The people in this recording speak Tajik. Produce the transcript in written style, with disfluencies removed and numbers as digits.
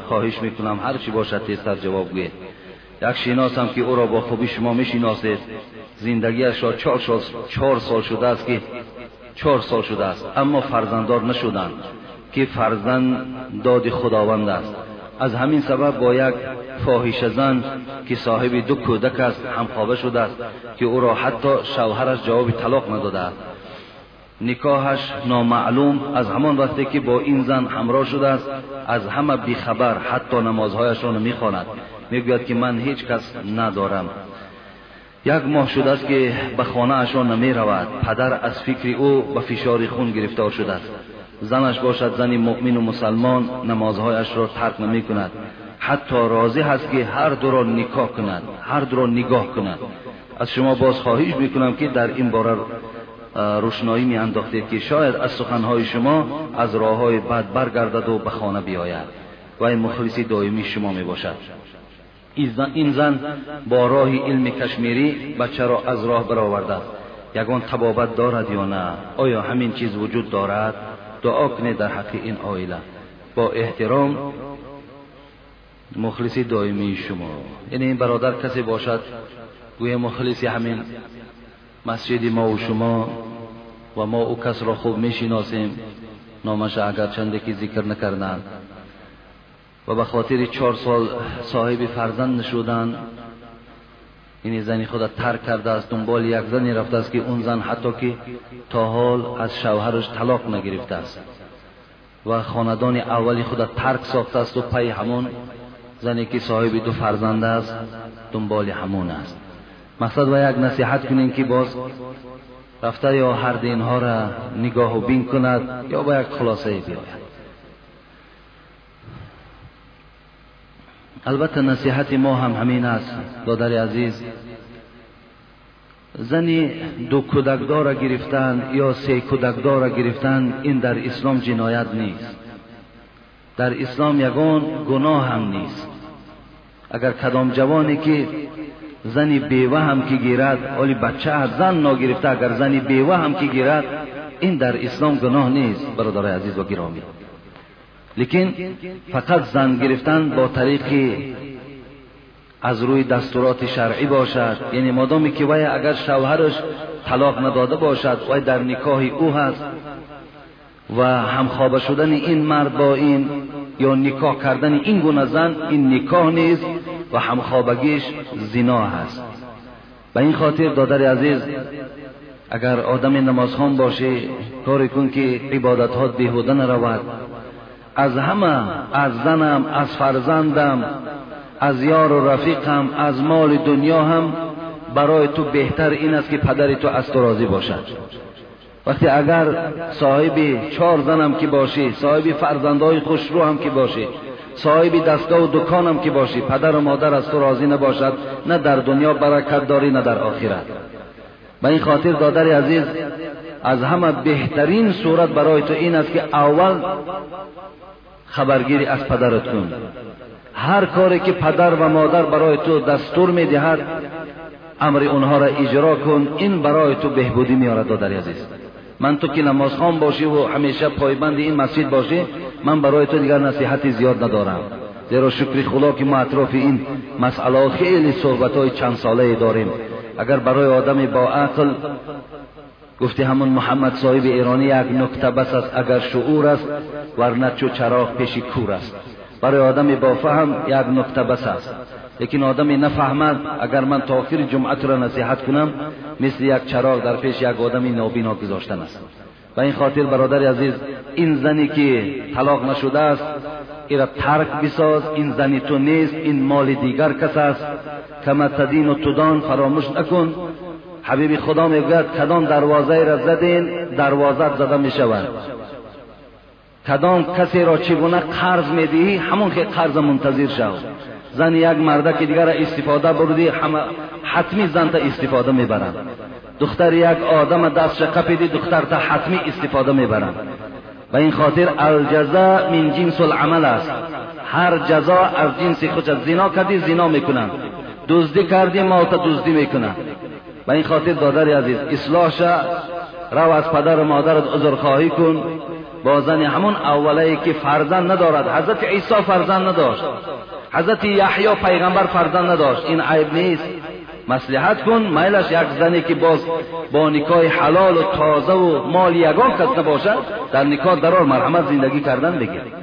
Хоҳиш мекунам ҳар чӣ бошад тезтар ҷавоб гӯед. Як шиносам ки ӯро бо хубӣ шумо мешиносед, зиндагиашро 4 сол шудааст ки 4 сол шудааст, аммо фарзанддор нашуданд, ки фарзанд доди Худованд аст. Аз ҳамин сабаб бо як фоҳишазан, ки соҳиби ду кӯдак аст, ҳамхоба шудааст, ки ӯро ҳатто шавҳараш ҷавоби талоқ надодааст. Никоҳаш номаълум. Аз ҳамон вақте ки бо ин зан ҳамроҳ шудааст, аз ҳама бихабар, ҳатто намозҳояшро намехонад. Мегӯяд, ки ман ҳеҷ кас надорам. Як моҳ шудааст, ки ба хонаашон намеравад. Падар аз фикри ӯ ба фишори хун гирифтор шудааст. Занаш бошад зани муъмину мусалмон, намозҳояшро тарк намекунад, ҳатто розӣ ҳаст, ки ҳар дуро никоҳ кунад, ҳар дуро нигоҳ кунад. Аз шумо боз хоҳиш мекунам, ки дар ин бора рӯшноӣ меандохтед, ки шояд аз суханҳои шумо аз роҳҳои бад баргардаду ба хона биёяд. Вай мухлиси доимии шумо мебошад. Ин зан бо роҳи илми кашмирӣ бачаро аз роҳ баровардааст. Ягон табобат дорад ё на? Оё ҳамин чиз вуҷуд дорад? Дуо кунед дар ҳаққи ин оила. Бо эҳтиром, мухлиси доимии шумо. Яъне ин бародар касе бошад, гӯя мухлиси ҳамин масҷиди мову шумо, ва мо ӯ касро хуб мешиносем, номаша агарчанде ки зикр накарданд, ва ба хотири 4 сол соҳиби фарзанд нашудан ини зани худа тарк кардааст, дунболи як зане рафтааст, ки он зан ҳатто ки то ҳол аз шавҳараш талоқ нагирифтааст ва хонадони аввали худа тарк сохтаасту пайи ҳамон зане, ки соҳиби ду фарзанд аст, дунболи ҳамон аст. Мақсад ва як насиҳат кунем, ки боз рафта ё ҳарди инҳоро нигоҳу бин кунад ё ба як хулосае биёяд. Албатта, насиҳати мо ҳам ҳамин аст, додари азиз. Зани ду кӯдакдора гирифтан ё се кӯдакдора гирифтан, ин дар ислом ҷиноят нест, дар ислом ягон гуноҳ ҳам нест. Агар кадом ҷавоне ки зани бева ҳам ки гирад, оли бача аз зан ногирифта, агар зани бева ҳам ки гирад, ин дар ислом гуноҳ нест, бародарои азиз ва гиромӣ. Лекин фақат зан гирифтан бо тариқи аз рӯи дастуроти шаръӣ бошад. Яъне модоме ки вай агар шавҳараш талоқ надода бошад, вай дар никоҳи ӯ ҳаст ва ҳамхоба шудани ин мард бо ин ё никоҳ кардани ин гуна зан, ин никоҳ нест ва ҳамхобагиш зино ҳаст. Ба ин хотир, додари азиз, агар одами намозхон бошӣ, коре кун, ки ибодатҳот беҳуда наравад. Аз ҳама, аз занам, аз фарзандам, аз ёру рафиқам, аз моли дунё ҳам барои ту беҳтар ин аст, ки падари ту аз ту розӣ бошад. Вақте агар соҳиби чор занам ки бошӣ, соҳиби фарзандҳои хушрӯ ҳам ки бошӣ, соҳиби дастгоҳу дуконам ки бошӣ, падару модар аз ту розӣ набошад, на дар дунё баракат дорӣ, на дар охират. Ба ин хотир, додари азиз, аз ҳама беҳтарин сурат барои ту ин аст, ки аввал хабаргирӣ аз падарат кун. Ҳар коре ки падар ва модар барои ту дастур медиҳад, амри онҳоро иҷро кун. Ин барои ту беҳбудӣ меорад. Додари азиз, ман ту ки намозхон бошӣ ва ҳамеша пойбанди ин масҷид бошӣ, ман барои ту дигар насиҳати зиёд надорам, зеро шукри Худо, ки мо атрофи ин масъалаҳо хеле суҳбатҳои чандсолае дорем. Агар барои одами бо ақл, гуфти ҳамон Муҳаммад соҳиби эронӣ, як нукта бас аст агар шуур аст, варна чу чароғ пеши кур аст. Барои одами бофаҳм як нукта бас аст, лекин одаме нафаҳмад, агар ман то охири ҷумъа туро насиҳат кунам, мисли як чароғ дар пеши як одами нобино гузоштан аст. Ба ин хотир, бародари азиз, ин зане ки талоқ нашудааст, ира тарк бисоз. Ин зани ту нест, ин моли дигар кас аст. Кама тадину тудан фаромӯш накун. Ҳабиби Худо мегӯяд: кадом дарвозаеро заден, дарвозат зада мешавад. Кадом касеро чӣ гуна қарз медиҳӣ, ҳамон хел қарза мунтазир шав. Зани як мардаки дигарро истифода бурдӣ, ҳама ҳатмӣ занта истифода мебаранд. Духтари як одама дастша қапидӣ, духтарта ҳатмӣ истифода мебаранд. Ба ин хотир алҷаза мин ҷинсул амал аст, ҳар ҷазо аз ҷинси худ аст. Зино кардӣ, зино мекунанд, дуздӣ кардӣ, молта дуздӣ мекунанд. Ба ин хотир, додари азиз, ислоҳ ша, рав аз падару модарат узрхоҳӣ кун. با زن همون اولی که فرزند ندارد. حضرت عیسی فرزند نداشت، حضرت یحیی پیغمبر فرزند نداشت، این عیب نیست. مصلحت کن، میلش یک زنی که باز با نکاح حلال و تازه و مال یگان کس نباشد در نکاح درار، مرحمت زندگی کردن بگیر.